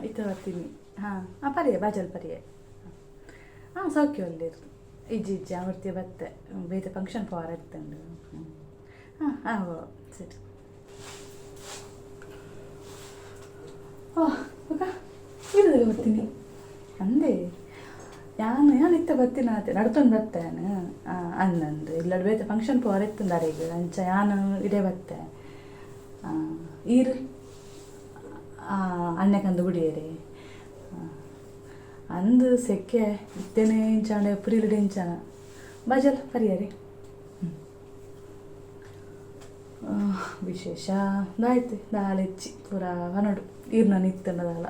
ಇತ್ತೆ ಬರ್ತೀನಿ. ಹಾಂ ಹಾಂ, ಪರಿಯೆ ಬಾಜಲ್ ಪರಿಯೆ. ಹಾಂ, ಸೌಖ್ಯ ಉಲ್ಲೇರು. ಇಜ್ಜಿ ಇಜ್ಜಿ, ಆವರ್ತಿ ಬತ್ತೆ, ಬೇತೆ ಫಂಕ್ಷನ್ ಪೋರ ಇತ್ತಂಡು. ಹಾಂ ಹಾಂ, ಸರಿ. ಓಹ್ ಅಕ್ಕ, ಇಲ್ಲದಾಗ ಬರ್ತೀನಿ ಅಂದೆ. ಯಾನು ಯಾನು ಇತ್ತ ಬರ್ತೀನಿ ಅತ್ತೆ, ನಡ್ತೊಂದು ಬತ್ತೆ ಯಾನು. ಅಂದಂದು ಇಲ್ಲ, ಬೇತೆ ಫಂಕ್ಷನ್ ಪೋರ ಇತ್ತಂದು ಅರೆಗ್, ಅಂಚ ಯಾನು ಇಡೇ ಬತ್ತೆ. ಈರು ಅಣ್ಣೆ ಕಂದು ಬಿಡಿಯರೆ ಅಂದು ಸೆಕ್ಕೆ ಇತ್ತೇನೆ ಇಂಚಾಂಡ ಪುರಿಲುಡೆ ಇಂಚಾನ ಬಜಲ್ ಪರಿಯರೆ. ವಿಶೇಷ ದಾಯ್ತು ದಾಲೆಚ್ಚಿ ಪೂರ ಪನೊಡು ಈರ್ನ ಇತ್ತಂಡ ದಾಲ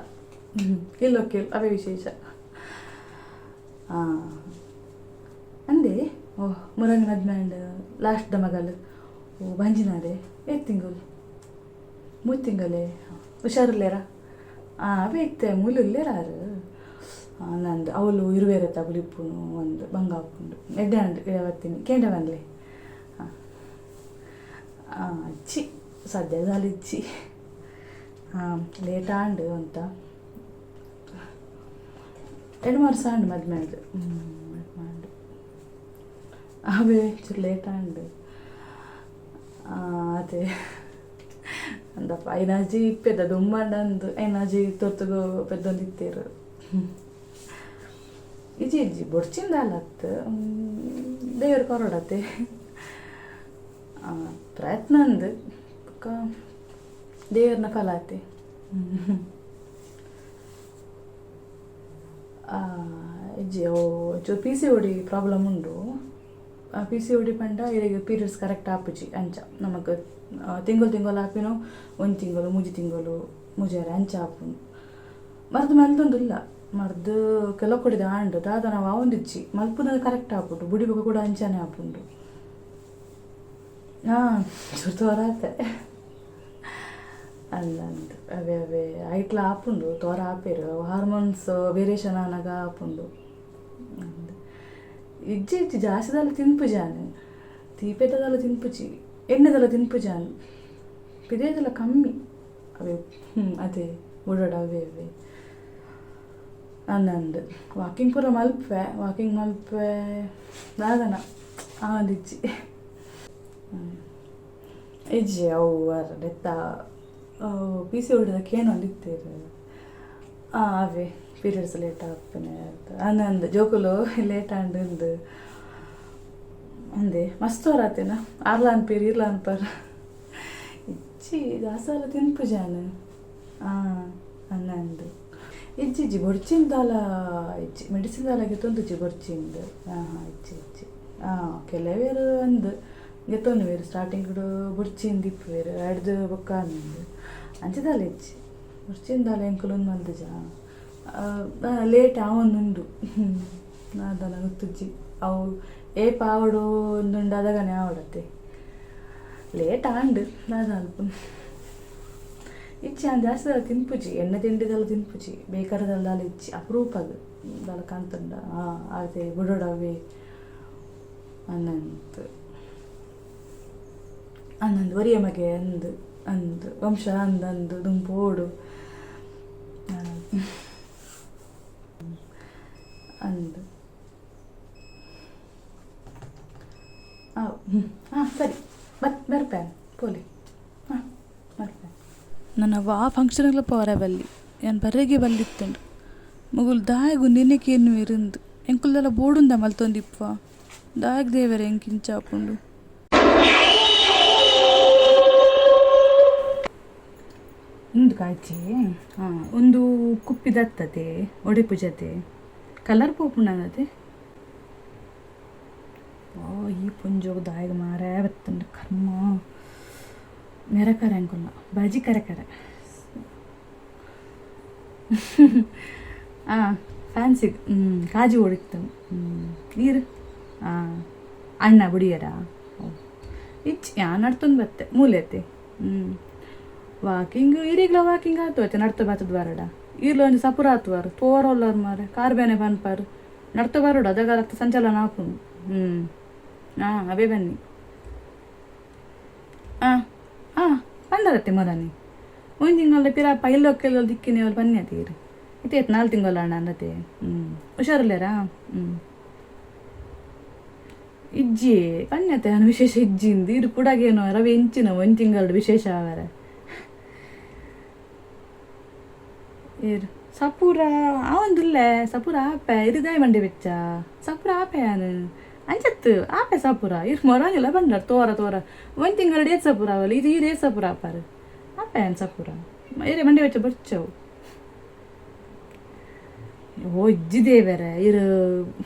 ಇಲ್ಲೊಕ್ಕೆ ಅವೇ ವಿಶೇಷ. ಅಂದೆ ಓಹ್ ಮುರಂಗಿ ಮದ್ಮೆ ಲಾಸ್ಟ್ the ಮಗಲ್. ಓ ಬಂಜಿನಾರೆ, ಏತ್ ತಿಂಗಳು? ಮೂರು ತಿಂಗಳೇ? ಹುಷಾರಿಲ್ಲೇರ? ಅವೇ ಇತ್ತೆ ಮೂಲು ಇಲ್ಲೇರ ಆರು ನಂದು ಅವಳು ಇರುವೇರ ತಗುಲಿಪ್ಪುನು ಒಂದು ಬಂಗ ಆಪುಂಡು. ಎಡ್ಡೆ ಅಂಡ್ ಇಡ ಬರ್ತೀನಿ ಕೇಂಡ ಬನ್ಲೆ. ಹಾಂ, ಅಚ್ಚಿ ಸದ್ಯ ಇಜ್ಜಿ. ಹಾಂ, ಲೇಟ್ ಆಂಡ್ ಅಂತ 2 ವರ್ಷ ಆಂಡ್ ಮದ್ಮೆ ಆಂಡ್. ಮದ್ಮೆ ಆಂಡ್ ಅವೇ ಚೂರು ಲೇಟ್ ಆಂಡ್. ಅದೇ ಅಂದಪ್ಪ, ಐನಾಜಿ ಪೆದ್ದ ದುಂಬಂಡ ಅಂದು ಐನಾಜಿ ತೊರ್ತುಗು ಪೆದ್ದೊಂದು ಇತ್ತೇರು. ಇಜ್ಜಿ ಇಜ್ಜಿ, ಬೊಡ್ಚಿಂದ ಅತ್ತ ದೇವ್ರ ಕೊರಡತ್ತೆ ಪ್ರಯತ್ನ ಅಂದು ಬೊಕ್ಕ ದೇವ್ರನ ಫಲ ಆತೆ. ಇಜ್ಜಿ, ಅವು ಒಂಚೂರು ಪಿ ಸಿ ಓಡಿ ಪ್ರಾಬ್ಲಮ್ ಉಂಡು. ಪಿ ಸಿ ಓಡಿ ಪಂಡ ಇರೆಗ್ ಪೀರಿಯಡ್ಸ್ ಕರೆಕ್ಟ್ ಆಪುಜಿ. ಅಂಚ ನಮಕ್ ತಿಂಗಳು ತಿಂಗಳು ಆಪಿನವು ಒಂಜಿ ತಿಂಗಳು ಮೂಜಿ ತಿಂಗಳು ಮುಜಾರೆ ಅಂಚ ಆಪುಂಡು. ಮರ್ದ್ ಮಲ್ತೊಂದುಲ್ಲ, ಮರ್ದ್ ಕೆಲವು ಕೊಡಿದ ಆಂಡ್ ದಾದ ನಾವು ಆವೊಂದಿಜ್ಜಿ. ಮಲ್ಪುನಗ ಕರೆಕ್ಟ್ ಆಪುಂಡು, ಬುಡಿ ಬೊಕ ಕೂಡ ಅಂಚನೆ ಆಪುಂಡು. ಹಾಂ, ಚೂರು ತೋರ ಆತೆ ಅಲ್ಲ ಅಂದ್ ಅವೇ ಅವೇ ಐಟ್ಲ ಆಪುಂಡು, ತೋರ ಆಪೇರು ಹಾರ್ಮೋನ್ಸ್ ವೇರಿಯೇಷನ್ ಆನಗ ಆಪುಂಡು ಅಂದ್. ಇಜ್ಜಿ ಇಜ್ಜಿ, ಜಾಸ್ತಿ ದಾಲ ತಿನ್ಪುಜಾನ್, ತೀಪೆದದಾಲ ತಿನ್ಪುಜಿ, ಎಣ್ಣೆದಲ ತಿನ್ಪುಜಾನ್, ಪಿದಯ್ದಲ ಕಮ್ಮಿ ಅವೇ. ಅದೇ ಓಡಾಡ ಅವೇ ಅವೇ ಅಂದಂದು. ವಾಕಿಂಗ್ ಪೂರ ಮಲ್ಪೆ, ವಾಕಿಂಗ್ ಮಲ್ಪೆ, ದಾದನ ಆವೊಂದಿಜ್ಜಿ. ಇಜ್ಜಿ, ಅವು ನೆತ್ತ ಪಿ ಸಿ ಓಡಿದ ಕೇನೊಂದಿತ್ತೇರು. ಅವೇ ಪೀರಿಯಡ್ಸ್ ಲೇಟ್ ಆಪುನೆ ಅಂದಂದು ಜೋಕುಲು ಲೇಟ್ ಆಂಡ್ ಇಂದು ಅಂದೆ. ಮಸ್ತ್ ವರ ಆತೇನ, ಆರ್ಲ ಅನ್ಪೇರು ಇರ್ಲ ಅನ್ಪರ್. ಇಜ್ಜಿ, ದಾಸಾಲ ತಿನ್ಪುಜಾನ್. ಅಂದಂದು ಇಜ್ಜಿ ಇಜ್ಜಿ, ಬೊಡ್ಚಿಂದ ದಾಲ ಇಜ್ಜಿ, ಮೆಡಿಸಿನ್ ದಾಲ ಗೆತೊಂದುಜ್ಜಿ ಬೊಡ್ಚಿಂದ್. ಹಾಂ ಹಾಂ, ಇಜ್ಜಿ ಇಜ್ಜಿ. ಕೆಲವೇರು ಅಂದ್ ಗೆತೊನುವೆರ್ ಸ್ಟಾರ್ಟಿಂಗ್ ಬೊಡ್ಚಿಂದ್ ಇಪ್ಪುವೆರ್, ಅಡ್ದು ಬೊಕ್ಕ ಅಂದ್ ಅಂಚ ದಾಲ ಇಜ್ಜಿ. ಬೊಡ್ಚಿಂದ್ ದಾಲ ಎಂಕುಲು ಉಂದು ಮಲ್ದುಜ. ಲೇಟ್ ಆವೊಂದುಂಡು, ದಾದನ ಗೊತ್ತುಜ್ಜಿ. ಅವು ಏಪ ಆವೊಡು ಅಂದುಂಡು ಅದಗನೆ ಆವಡತ್ತೆ, ಲೇಟ್ ಆಂಡ್ ದಾದ ಅಲ್ಪ. ಇಜ್ಜಿ, ಯಾನ್ ಜಾಸ್ತಿ ದಾಲ ತಿನ್ಪುಜಿ, ಎಣ್ಣೆ ತಿಂಡಿದೆಲ್ಲ ತಿನ್ಪುಜಿ, ಬೇಕರಿದೆಲ್ಲ ದಾಲ ಇಜ್ಜಿ, ಅಪರೂಪಗ್ ದಾಲ ಕಾಂತುಂಡ. ಅದೇ ಬುಡೊಡು ಅವೇ ಅಂದಂತ್ ಅಂದಂದು ಒರಿಯ ಮಗೆ ಅಂದ್ ಅಂದ್ ವಂಶ ಅಂದಂದು ದುಂಪೋಡು ಅಂದ್. ಹಾಂ ಸರಿ, ಬತ್ ಬರ್ಪೆ ಪೋಲಿ. ಹಾಂ, ಬರ್ಪೆ. ನನ್ನ ವಾ ಫಂಕ್ಷನ್ಗ್ಲ ಪೋರೆ ಬಲ್ಲಿ, ಯಾನ್ ಬರೆಗೆ ಬಲ್ಲಿತ್ತುಂಡು. ಮುಗುಲು ದಾಯೆಗ್ ಉಂದು ಎನ್ನುವೆರ್ ಎಂಕುಲ್ದೆಲ ಬೋಡುಂದ ಮಲ್ತೊಂದಿಪ್ಪ, ದಾಯೆಗ್ ದೇವೆರೆ ಎಂಕ್ ಇಂಚ ಆಪುಂಡು. ಉಂದು ಕಾಯ್ಚಿ. ಹಾಂ, ಉಂದು ಕುಪ್ಪಿದತ್ತದೆ ಒಡೆಪು ಜತೆ ಕಲರ್ ಪೋಪುಂಡತೆ. ಓ ಈ ಪೊಂಜೋಗು ದಾಯೆಗ್ ಮಾರೇ ಬತ್ತುಂಡು ಕರ್ಮ. ಮೆರಕರ ಎಂಕುಲ್ನ ಬಜಿ ಕರೆ ಕರೆ. ಹಾಂ, ಫ್ಯಾನ್ಸಿಗ್ ಕಾಜಿ ಓಡಿತ್ತು ನೀರು. ಹಾಂ, ಅಣ್ಣ ಬುಡಿಯರಾ? ಓ ಇಚ್ ಯಾನ್ ನಡ್ತೊಂದು ಬತ್ತೆ ಮೂಲೆ ಅತ್ತೆ. ವಾಕಿಂಗ್ ಇರಿಗ್ಲ ವಾಕಿಂಗ್ ಆತು ಅತ್ತೆ, ನಡ್ತ ಬತ್ತದ ಬರಡ. ಈರ್ಲ ಒಂಜಿ ಸಪುರ ಆತುವಾರು ತೋರೊಲ್ಲರ್ ಮಾರೆ, ಕಾರ್ ಬೇನೆ ಪನ್ಪಾರು. ನಡ್ತ ಬರೋಡು, ಅದಗ ರಕ್ತ ಸಂಚಲನ ಆಪುಂಡು. ಹಾಂ, ಅವೇ ಬನ್ನಿ. ಹಾಂ ಹಾಂ, ಪಂಡರತ್ತೆ ಮೊರನಿ. ಒಂಜಿ ತಿಂಗೊಲ್ದ ಪಿರ ಪೈಲೊಕ್ಕೆಲ್ಲ ದಿಕ್ಕಿನ ಪನ್ಯತೆ ಇರು ಇತ್ತೆ ಏತ್ ನಾಲ್ ತಿಂಗೊಲ ಅಣ್ಣ ಅಂದತೆ. ಹ್ಞೂ, ಹುಷಾರುಲ್ಲೇರಾ? ಹ್ಞೂ, ಇಜ್ಜಿ ಪನ್ಯತೆ ನಾನು ವಿಶೇಷ ಇಜ್ಜಿಂದು ಇರು ಕುಡಗೇನೋ ರವೆ ಇಂಚಿನ ಒಂಜಿ ತಿಂಗಳು ವಿಶೇಷ ಆವರೆ. ಏರು ಸಪೂರ ಆವೊಂದುಲ್ಲೆ, ಸಪೂರ ಆಪೆ ಇರುದಾಯ ಮಂಡೆ ಬೆಚ್ಚ ಸಪೂರ ಆಪೆ ಯಾನ್ ಅಂಚತ್ತು ಆಪೆ ಸಪೂರ ಇರ್ ಮೊರಾನಿಲ್ಲ ಬಂಡರ್ ತೋರ ತೋರ ಒಂಜಿ ತಿಂಗಳು ಏತ್ ಸಪೂರ ಆವಲ್ ಇದು ಈರ್ ಏತ್ ಸಪೂರ ಆಪಾರು ಆಪೆ ಯಾನ್ ಸಪೂರ ಇರೆ ಮಂಡೆ ಬೆಚ್ಚ ಬೊರ್ಚವು. ಓ ಇಜ್ಜಿ ದೇವೆರೆ, ಇರು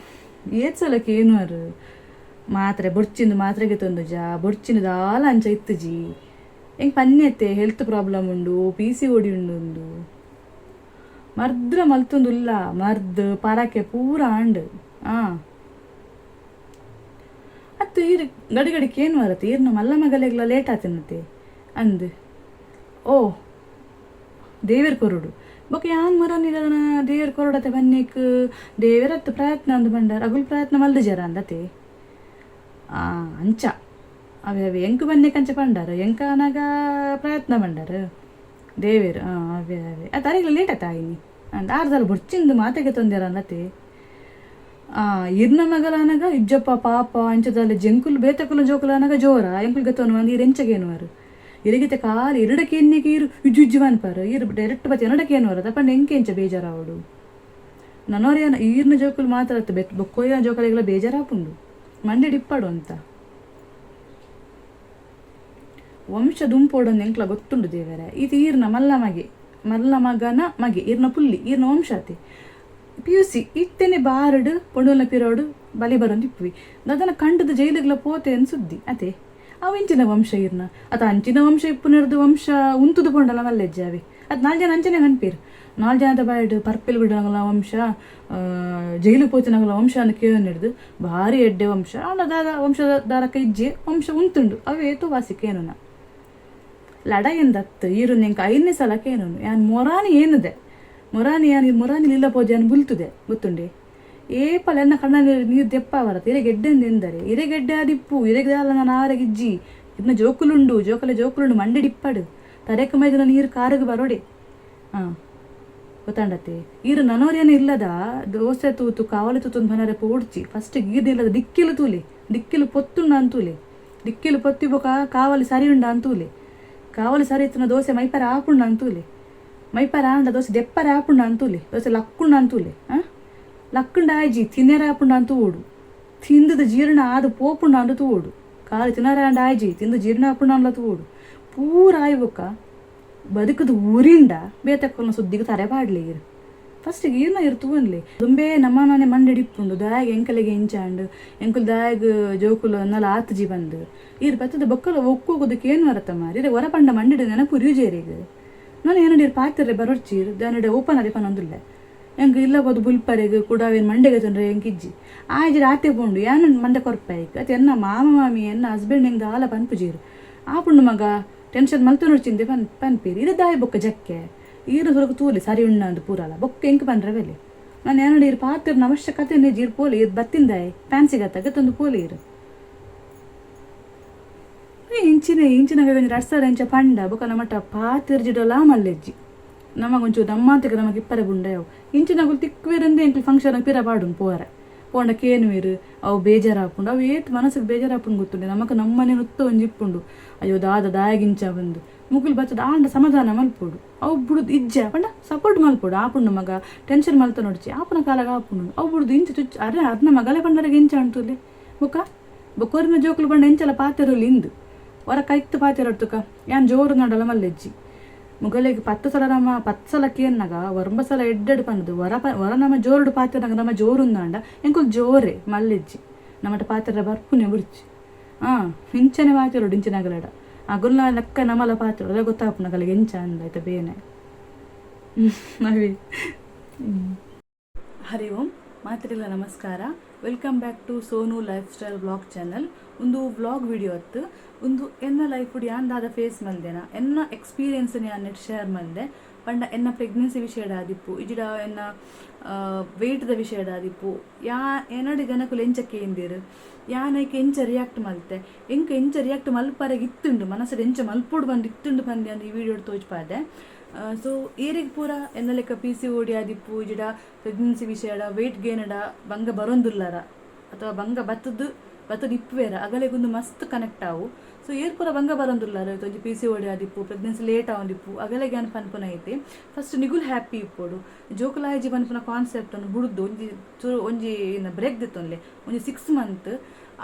ಏತ್ ಸಲಕ್ಕೆ ಏನುವರು ಮಾತ್ರೆ ಬೊರ್ಚಿಂದು ಮಾತ್ರೆಗೆ ತೊಂದುಜ ಬೊರ್ಚಿಂದು ದಾಲ ಅಂಚ ಇತ್ತುಜಿ. ಎಂಕ್ ಪನ್ಯತೆ ಹೆಲ್ತ್ ಪ್ರಾಬ್ಲಮ್ ಉಂಡು, ಪಿ ಸಿ ಓಡಿ ಉಂಡು, ಮರ್ದ್ರ ಮಲ್ತೊಂದುಲ್ಲ, ಮರ್ದ್ ಪರಕೆ ಪೂರ ಆಂಡ್. ಆ ಅತ್ತು ಈರ್ ಗಡಿ ಗಡಿ ಕೇನು ವರತೆ ಈರ್ನ ಮಲ್ಲ ಮಗಲೆಗ್ಲ ಲೇಟ್ ಆತಿನತೆ ಅಂದ್. ಓ ದೇವೆರ್ ಕೊರೊಡು ಬೊಕ ಯಾನ್ ಮೊರನಿರನ ದೇವೆರ್ ಕೊರೊಡತೆ ಬನ್ನೇಕ್ ದೇವೆರತ್ ಪ್ರಯತ್ನ ಅಂದ್ ಪಂಡರ್ ಅಗುಲ್ ಪ್ರಯತ್ನ ಮಲ್ದಿಜೆರ ಅಂದತೆ. ಆ ಅಂಚ ಅವೆ ಅವೆ ಎಂಕ್ ಬನ್ನೇಕ್ ಅಂಚ ಪಂಡರ್ ಎಂಕ್ ಆನಗ ಪ್ರಯತ್ನ ಪಂಡರ್ ದೇವೆರ್. ಆ ಅವೆ ಅವೆ ಅತ್ ಅರೆಗ್ಲ ಲೇಟ್ ಆತ ಆಯಿನಿ ಅಂದ್ ಆರ್ದಲ ಬೊರ್ಚಿಂದ್ ಮಾತೆಗೆ ತೊಂದೆರ ಅಂದತೆ. ಆ ಇರ್ನ ಮಗಲಾನಗ ಇಜ್ಜಪ್ಪ ಪಾಪ ಅಂಚದಾಲೆ ಜೆಂಕುಲು ಬೇತಕುಲು ಜೋಕುಲಾನಗ ಜೋರ ಎಂಕುಲು ಗೆತೊನುವ ಅಂದ್ ಈರ್ ಎಂಚ ಕೇನುವರ್ ಇರೆಗಿತೆ ಕಾಲಿ ಇರಡ ಕೇನ್ನೆಗೆ ಇರು ಇಜ್ಜು ಇಜ್ಜು ಪನ್ಪರ್ ಇರ್ ಡೈರೆಕ್ಟ್ ಬತ್ತಿ ಎನಡ ಕೇನುವರ್ ತಪಂಡ ಎಂಕೆ ಎಂಚ ಬೇಜಾರಾವೊಡು ನನೊರಿಯನ ಈರ್ನ ಜೋಕುಲು ಮಾತ್ರ ಅತ್ ಬೆತ್ ಬೊಕ್ಕೊರಿಯನ ಜೋಕುಲೆಗ್ಲ ಬೇಜಾರಾಪುಂಡು ಮಂಡೆಡ್ ಇಪ್ಪಡು ಅಂತ ವಂಶ ದುಂಪೊಡಂದ್ ಎಂಕ್ಲ ಗೊತ್ತುಂಡು ದೇವೆರೆ ಈತ್ ಈರ್ನ ಮಲ್ಲ ಮಗೆ ಮಲ್ಲ ಮಗನ ಮಗೆ ಈರ್ನ ಪುಲ್ಲಿ ಈರ್ನ ವಂಶ ಅತೆ ಪಿ ಯು ಸಿ ಇತ್ತೆನೆ ಬಾರ್ಡ್ ಪೊಣ್ಣುಲ್ನ ಪಿರವುಡು ಬಲಿ ಬರೊಂದು ಇಪ್ಪುವಿ ದಾದನ ಕಂಡ್ದ್ ಜೈಲುಗ್ಲ ಪೋತೆ ಅಂದ್ ಸುದ್ದಿ ಅತೆ ಅವು ಎಂಚಿನ ವಂಶ ಈರ್ನ ಅತ ಅಂಚಿನ ವಂಶ ಇಪ್ಪುನೆರ್ದ್ ವಂಶ ಉಂತುದು ಪೋಂಡಲ ಮಲ್ಲೆಜ್ಜೆ ಅವೆ ಅತ್ ನಾಲ್ ಜನ ಅಂಚನೆ ಪನ್ಪೆರ್ ನಾಲ್ ಜನತ ಬಾಯಿಡ್ ಪರ್ಪೆಲ್ ಬುಡ್ನಗಲ್ನ ವಂಶ ಜೈಲುಗ್ ಪೋತಿನಗಲ್ನ ವಂಶ ಅಂದ್ ಕೇನುನೆರ್ದ್ ಬಾರಿ ಎಡ್ಡೆ ವಂಶ ಆಂಡ ದಾದ ವಂಶದ ದಾರಕ ಇಜ್ಜೆ ವಂಶ ಉಂತುಂಡು ಅವು ಏತೋ ವಾಸಿ ಕೇನುನ ಲಡಾಯಿಂದತ್ತ್ ಈರುಂದು ಎಂಕ್ ಐನ್ನೆ ಸಲ ಕೇನುನು ಯಾನ್ ಮೊರಾನಿ ಏನುದೆ ಮೊರಾನಿ ಯಾನ್ ಮೊರಾನಿ ನಿಲ್ಲ ಪೋದು ಯಾನ್ ಬುಲ್ತುದೆ ಗೊತ್ತುಂಡೆ ಏಪಲ ಎನ್ನ ಕಣ್ಣ ನೀರ್ ದೆಪ್ಪಾವರತ್ ಇರೆಗ್ ಎಡ್ಡೆಂದ್ ಎಂದರೆ ಇರೆಗ್ ಎಡ್ಡೆ ಆದಿಪ್ಪು ಇರೆಗ್ ದಾಲ ನನ ಆವರೆಗ್ ಇಜ್ಜಿ ಇರ್ನ ಜೋಕುಲುಂಡು ಜೋಕಲೆ ಜೋಕುಲುಂಡು ಮಂಡೆಡ್ ಇಪ್ಪಡ್ ತರೆಕ್ ಮೈದಿನ ನೀರ್ ಕಾರುಗ್ ಬರೊಡೆ ಆ ಗೊತ್ತಾಂಡತ್ತೆ ಈರ್ ನನೊರಿಯನ ಇಲ್ಲದ ದೋಸೆ ತೂತು ಕಾವಲಿ ತೂತುಂದು ಪನರೆ ಪೋಡ್ಚಿ ಫಸ್ಟ್ ಗೀರ್ನ ಇಲ್ಲದ ದಿಕ್ಕೆಲ್ ತೂಲೆ ದಿಕ್ಕೆಲ್ ಪೊತ್ತುಂಡಾಂದ್ ತೂಲೆ ದಿಕ್ಕೆಲ್ ಪೊತ್ತಿ ಬೊಕ ಕಾವಲಿ ಸರಿ ಉಂಡಾಂದ್ ತೂಲೆ ಕಾವಲಿ ಸರಿ ಇತ್ತ್ಂಡ ದೋಸೆ ಮೈಪರೆ ಆಪುಂಡಾಂದ್ ತೂಲೆ ಮೈಪರೆ ಆಂಡ ದೋಸೆ ದೆಪ್ಪರೆ ಆಪುಂಡಾಂದ್ ತೂಲೆ ದೋಸೆ ಲಕ್ಕುಂಡಾಂದ್ ತೂಲೆ ಆ ಲಕ್ಕುಂಡ ಆಯಿಜಿ ತಿನೆರೆ ಆಪುಂಡಾಂದ್ ತೂವೊಡು ತಿಂದ್ದ್ ಜೀರ್ಣ ಆದ್ ಪೋಪುಂಡಾಂದ್ ತೂವೊಡು ಕಾಲಿ ತಿನರೆ ಆಂಡ ಆಯಿಜಿ ತಿಂದ್ ಜೀರ್ಣ ಆಪುಂಡಾಂದ್ಲ ತೂವೊಡು ಪೂರ ಆಯಿ ಬೊಕ್ಕ ಬದುಕುದು ಒರಿಂಡ ಬೇತೆಕಲ್ನ ಸುದ್ದಿಗ್ ತರೆ ಪಾಡ್ಲೆ ಈರ್ ಫಸ್ಟ್ ಗ್ ಈರ್ನ ಈರ್ ತೂವೊನ್ಲೆ ದುಂಬೇ ನಮನನೆ ಮಂಡೆಡ್ ಇಪ್ಪುಂಡು ದಾಯೆಗ್ ಎಂಕಲೆಗ್ ಇಂಚ ಆಂಡ್ ಎಂಕುಲು ದಾಯೆಗ್ ಜೋಕುಲು ನನಲ ಆತುಜಿ ಪಂದ್ ಈರ್ ಬತ್ತುದು ಬೊಕ್ಕಲ ಒಕ್ಕೊಗುದು ಕೇನುವರತ ಮಾರ್ ಇರೆಗ್ ಒರ ಪಂಡ ಮಂಡೆಡ್ ನೆನಪು ಒರಿಯುಜೆ ಇರೆಗ್ ನನ ಎನಡ ಈರ್ ಪಾತೆರ್ರೆ ಬರೊರ್ಚಿ ಈರ್ ದಾನೆಡ ಓಪನ್ ಆದೆ ಪನೊಂದುಲ್ಲೆ ಎಂಕ್ ಇಲ್ಲ ಪೋದು ಬುಲ್ಪರೆಗ್ ಕುಡಾವೆನ್ ಮಂಡೆಗ್ ಎತ್ತೊನ್ರೆ ಎಂಕ್ ಇಜ್ಜಿ ಆಯಿಜಿಡ ಆತೆ ಪೋಂಡು ಯಾನ್ ಮಂಡೆ ಕೊರ್ಪೆ ಐಕ್ ಅತ್ ಎನ್ನ ಮಾಮ ಮಾಮಿ ಎನ್ನ ಹಸ್ಬೆಂಡ್ ಎಂಕ್ ದಾಲ ಪನ್ಪುಜೆರ್ ಆಪುಂಡು ಮಗ ಟೆನ್ಷನ್ ಮಲ್ತೊನೊಡ್ಚಿಂದೆ ಪನ್ ಪನ್ಪೆರ್ ಇರೆ ದಾಯೆ ಬೊಕ್ಕ ಜಕ್ಕೆ ಈರ್ ಸುರುಕು ತೂಲೆ ಸರಿ ಉಂಡಾಂದ್ ಪೂರಲ ಬೊಕ್ಕ ಎಂಕ್ ಪನ್ರೆ ಬಲೆ ನನ ಎನಡ ಈರ್ ಪಾತೆರುನ ಅವಶ್ಯಕತೆನೆ ಇಜ್ಜಿ ಈರ್ ಪೋಲೆ ಈರ್ ಬತ್ತಿಂದಾಯೆ ಫ್ಯಾನ್ಸಿಗ್ ಅತ್ತ ಗೆತೊಂದು ಪೋಲೆ ಈರ್. ಇಂಚಿನ ಇಂಚಿನ ಒಂಜಿ ರಡ್ಡ್ ಸಲ ಇಂಚ ಪಂಡ ಬೊಕ ನಮಟ ಪಾತೆರ್ಜಿಡಲಾ ಮಲ್ಲೆಜ್ಜಿ ನಮಗ್ ಒಂಚೂರು ನಮ್ಮಾಂತಿಗೆ ನಮಕ್ ಇಪ್ಪರೆ ಬುಂಡ ಯಾವು ಇಂಚಿನಕುಲು ತಿಕ್ಕುವೆರಂದೇ ಎಂಕ್ಲು ಫಂಕ್ಷನ್ ಗ್ ಪಿರ ಪಾಡುನು ಪೋವರೆ ಪೋಂಡ ಕೇನುವೆರ್ ಅವು ಬೇಜಾರ್ ಆಪುಂಡು ಅವು ಏತ್ ಮನಸ್ಗ್ ಬೇಜಾರ್ ಆಪುಂಡು ಗೊತ್ತುಂಡೆ ನಮಕ್ ನಮ್ಮನೆ ನುತ್ತ ಒಂಜಿ ಇಪ್ಪುಂಡು ಅಯ್ಯೋ ದಾದ ದಾಯೆಗ್ ಇಂಚ ಪಂದ್ ಮುಕುಲು ಬತ್ತುದ್ ಆಂಡ ಸಮಾಧಾನ ಮಲ್ಪೊಡು ಅವು ಬುಡುದು ಇಜ್ಜ ಪಂಡ ಸಪೋರ್ಟ್ ಮಲ್ಪೊಡು ಆಪುಂಡು ಮಗ ಟೆನ್ಷನ್ ಮಲ್ತೊನೊಡ್ಚಿ ಆಪುನ ಕಾಲಗ್ ಆಪುಂಡು ಅವು ಬುಡುದು ಇಂಚ ಚುಚ್ಚು ಅರೆ ಅರ್ನ ಮಗಲೆ ಪಂಡರೆಗ್ ಎಂಚ ಆಂಡ್ ತೂಲೆ ಬೊಕ ಬೊಕೊರಿನ ಜೋಕುಲು ಪಂಡ ಎಂಚಲ ಪಾತೆರೊಲಿ ಇಂದ್ ಒರ ಕೈತ್ ಪಾತೆರೊಡು ತುಕ ಯಾನ್ ಜೋರು ನಾಡಲ ಮಲ್ಲೆಜ್ಜಿ ಮೊಗಲೆಗ್ ಪತ್ತ್ ಸಲ ನಮ ಪತ್ತ್ ಸಲ ಕೇನ್ನಗ ಒರ್ಂಬ ಸಲ ಎಡ್ಡೆಡ್ ಪಂಡ್ದ್ ಒರ ಪ ಒರ ನಮ ಜೋರುಡು ಪಾತೆರ್ನಗ ನಮ ಜೋರುಂದಾಂಡ ಎಂಕುಲು ಜೋರೇ ಮಲ್ಲೆಜ್ಜಿ ನಮಟ ಪಾತೆರ್ರೆ ಬರ್ಪುನೆ ಬುಡ್ಚಿ ಆ ಇಂಚನೆ ಪಾತೆರೊಡು ಇಂಚಿನಗಲೆಡ ಅಗುಲ್ನ ಲೆಕ್ಕ ನಮಲ ಪಾತೆರೊಡು ಅದ ಗೊತ್ತಾಪುಂಡು ಅಗಲೆಗ್ ಎಂಚ ಅಂದ್ ಐತ ಬೇನೆ ಅವೇ. ಹರಿ ಓಂ ಮಾತೆರೆಗ್ಲ ನಮಸ್ಕಾರ. Welcome back to Sonu Lifestyle Vlog channel. ಉಂದು ವ್ಲಾಗ್ ವಿಡಿಯೋ ಅತ್ತು. ಉಂದು ಎನ್ನ ಲೈಫ್ ಯಾನ್ ದಾದ ಫೇಸ್ ಮಲ್ದೆನ, ಎನ್ನ ಎಕ್ಸ್ಪೀರಿಯನ್ಸ್ ಯಾನ್ ನೆಟ್ ಶೇರ್ ಮಲ್ದೆ ಪಂಡ, ಎನ್ನ ಪ್ರೆಗ್ನೆನ್ಸಿ ವಿಷಯಡ ಆದಿಪ್ಪು, ಇಜಿಡ ಎನ್ನ ವೆಯ್ಟ್ದ ವಿಷಯಡ ಆದಿಪ್ಪು, ಯಾ ಎನ್ನಡಿ ಜನಕುಲು ಎಂಚ ಕೇಂದಿರು, ಯಾನ್ ಐಕ್ ಎಂಚ ರಿಯಾಕ್ಟ್ ಮಲ್ತೆ, ಎಂಕ್ ಎಂಚ ರಿಯಾಕ್ಟ್ ಮಲ್ಪರೆಗ್ ಇತ್ತುಂಡು, ಮನಸ್ಸು ಎಂಚ ಮಲ್ಪೊಡು ಬಂದು ಇತ್ತುಂಡು ಬಂದು ಈ ವಿಡಿಯೋ ತೋಜ್ಪಾದೆ. ಸೊ ಏರೆಗ್ ಪೂರ ಎನ್ನ ಲೆಕ್ಕ ಪಿಸಿಓಡಿ ಆದಿಪ್ಪು, ಇಜಿಡ ಪ್ರೆಗ್ನೆನ್ಸಿ ವಿಷಯಡ ವೆಯ್ಟ್ ಗೇನಡ ಬಂಗ ಬರೋಂದುಲ್ಲರ ಅಥವಾ ಬಂಗ ಬತ್ತದು ಬತ್ತದ ಇಪ್ಪುವೇರ, ಅಗಲೆಗೊಂದು ಮಸ್ತ್ ಕನೆಕ್ಟ್ ಆವು. ಸೊ ಏರ್ ಪೂರ ಬಂಗ ಬರೋಂದುಲ್ಲಾರ, ಒಂಜಿ ಪಿಸಿಓಡಿ ಆದಿಪ್ಪು, ಪ್ರೆಗ್ನೆನ್ಸಿ ಲೇಟ್ ಆವೊಂದಿಪ್ಪು, ಅಗಲೆಗೆ ಯಾನ್ ಪನ್ಪುನ ಐತೆ, ಫಸ್ಟ್ ನಿಗುಲ್ ಹ್ಯಾಪಿ ಇಪ್ಪೊಡು. ಜೋಕುಲಾಯಿಜಿ ಪನ್ಪುನ ಕಾನ್ಸೆಪ್ಟ್ ಅನ್ನು ಬುಡ್ದು ಒಂಜಿ ಚೂರು ಒಂಜಿ ಬ್ರೇಕ್ ದೆತ್ತೊನ್ಲೆ. ಒಂಜಿ 6 ಮಂತ್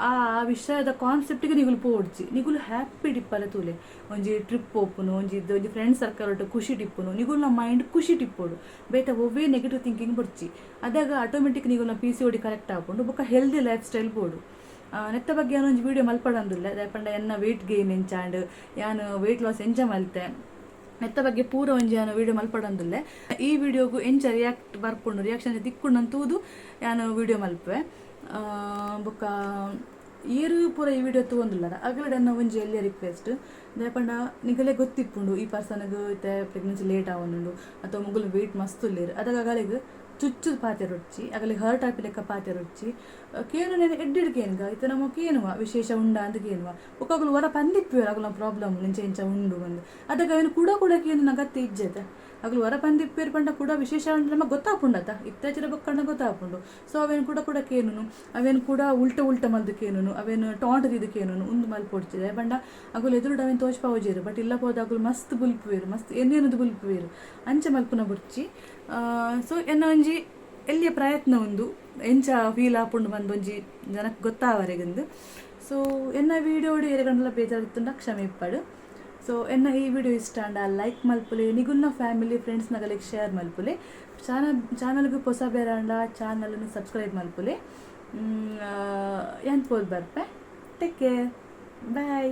ಆ ಆ ವಿಷಯದ ಕಾನ್ಸೆಪ್ಟಿಗೆ ನಿಗುಲು ಪೋಡ್ಚಿ. ನಿಗುಲು ಹ್ಯಾಪಿ ಡಿಪ್ಪರೆ ತೂಲೆ. ಒಂಜಿ ಟ್ರಿಪ್ ಪೋಪುನು, ಒಂಜಿ ಇದು ಒಂಜಿ ಫ್ರೆಂಡ್ ಸರ್ಕಲ್ ಒಟ್ಟು ಖುಷಿ ಟಿಪ್ಪುನು, ನಿಗುಲ್ನ ಮೈಂಡ್ ಖುಷಿ ಟಿಪ್ಪೊಡು. ಬೇತೆ ಒವ್ವೇ ನೆಗೆಟಿವ್ ಥಿಂಕಿಂಗ್ ಬೊಡ್ಚಿ. ಅದಾಗ ಆಟೋಮೆಟಿಕ್ ನಿಗುಲ್ನ ಪಿಸಿಓಡಿ ಕರೆಕ್ಟ್ ಆಪುಂಡು, ಬೊಕ್ಕ ಹೆಲ್ದಿ ಲೈಫ್ ಸ್ಟೈಲ್ ಬೋಡು. ನೆತ್ತ ಬಗ್ಗೆ ಒಂಜಿ ವಿಡಿಯೋ ಮಲ್ಪಡಂದುಲ್ಲ. ದಾಯೆ ಎನ್ನ ವೆಯ್ಟ್ ಗೇನ್ ಎಂಚಾಂಡ್, ಯಾನ್ ವೆಯ್ಟ್ ಲಾಸ್ ಎಂಚ ಮಲ್ತೆ, ನೆತ್ತ ಬಗ್ಗೆ ಪೂರ ಒಂಜಿ ಯಾನು ವಿಡಿಯೋ ಮಲ್ಪಡಂದುಲ್ಲೆ. ಈ ವಿಡಿಯೋಗು ಎಂಚ ರಿಯಾಕ್ಟ್ ಬರ್ಪುಂಡು, ರಿಯಾಕ್ಷನ್ ತಿಕ್ಕುಂಡು ತೂದು ಯಾನು ವಿಡಿಯೋ ಮಲ್ಪುವೆ. ಬೊಕ್ಕ ಏರು ಪೂರ ಈ ವಿಡಿಯೋ ತೂವೊಂದುಲ್ಲರ, ಅಗಲಡ ಎನ್ನ ಒಂಜಿ ಎಲ್ಯ ರಿಕ್ವೆಸ್ಟ್. ದಾಯೆ ನಿಗಲೆ ಗೊತ್ತಿಪ್ಪುಂಡು, ಈ ಪರ್ಸನ್ಗ್ ಇತ್ತೆ ಪ್ರೆಗ್ನೆನ್ಸಿ ಲೇಟ್ ಆವೊಂದುಂಡು ಅಥವಾ ಮುಗುಲು ವೆಯ್ಟ್ ಮಸ್ತ್ ಉಲ್ಲೆರ್. ಅದಾಗ ಅಗಲೆಗ್ ಚುಚ್ಚುದು ಪಾತೆರೊಡ್ಚಿ, ಅಗಲಿಗೆ ಹರ್ಟ್ ಆಪಿ ಲೆಕ್ಕ ಪಾತೆರೊಡ್ಚಿ. ಕೇನು ಎಡ್ಡೆಡ್ ಕೇನ್ಗ, ಇತ್ತೆ ನಮ್ಮ ಕೇನುವ ವಿಶೇಷ ಉಂಡ ಅಂತ ಕೇನುವ. ಬೊಕ್ಕ ಅಗುಲು ವರ ಪಂದಿಪ್ಪುವೆರ್, ಅಗುಲ ಪ್ರಾಬ್ಲಮ್ ಇಂಚ ಇಂಚ ಉಂಡು ಬಂದು. ಅದಾಗ ಅವೆನ್ ಕೂಡ ಕೂಡ ಕೇನು ಅಗತ್ಯ ಇಜ್ಜೆತ. ಅಗುಲು ವರ ಪಂದಿಪ್ಪೇರ್ ಪಂಡ ಕೂಡ ವಿಶೇಷ ಉಂಡು ನಮಗೆ ಗೊತ್ತಾಪುಂಡತ, ಇತ್ತೀಚಿನ ಬೊಕ್ಕಂಡ ಗೊತ್ತಾಪುಂಡು. ಸೊ ಅವೇನು ಕೂಡ ಕೂಡ ಕೇನುನು, ಅವೇನು ಕೂಡ ಉಲ್ಟ ಉಲ್ಟ ಮಲ್ದು ಕೇನುನು, ಅವೇನು ಟಾಂಟ್ ದಿದ್ದು ಕೇನುನು, ಉಂದು ಮಲ್ಪೊಡ್ಚಿದೆ ಪಂಡ ಅಗುಲು ಎದುರುಡು ಅವೇನು ತೋಜ್ಪಾವುಜೆರು. ಬಟ್ ಇಲ್ಲ ಪೋದ ಅಗುಲು ಮಸ್ತ್ ಬುಲ್ಪುವೆರು, ಮಸ್ತ್ ಏನೇನದು ಬುಲ್ಪುವೆರು. ಅಂಚ ಮಲ್ಪುನ ಬುಡ್ಚಿ. ಸೊ ಎನ್ನ ಒಂಜಿ ಎಲ್ಲಿಯ ಪ್ರಯತ್ನ ಉಂದು, ಎಂಚ ಫೀಲ್ ಆಪುಂಡು ಬಂದು ಒಂಜಿ ಜನಕ್ಕೆ ಗೊತ್ತಾವರೆಗಂದು. ಸೊ ಎನ್ನ ವಿಡಿಯೋ ಏರೆಗಂಡಲ ಬೇಜಾರಿತ್ತುಂಡ ಕ್ಷಮೆ ಇಪ್ಪಡು. ಸೊ ಎನ್ನ ಈ ವಿಡಿಯೋ ಇಷ್ಟ ಅಂಡ ಲೈಕ್ ಮಲ್ಪುಲೆ, ನಿಗುಲ್ನ ಫ್ಯಾಮಿಲಿ ಫ್ರೆಂಡ್ಸ್ ನಗಲಿಗೆ ಶೇರ್ ಮಲ್ಪುಲೆ. ಚಾನಲ್ಗೆ ಹೊಸ ಬೇರಾಂಡ ಚಾನಲ್ನ ಸಬ್ಸ್ಕ್ರೈಬ್ ಮಲ್ಪುಲೆ. ಯಾನ್ ಪೋದು ಬರ್ಪೆ. Take care, bye.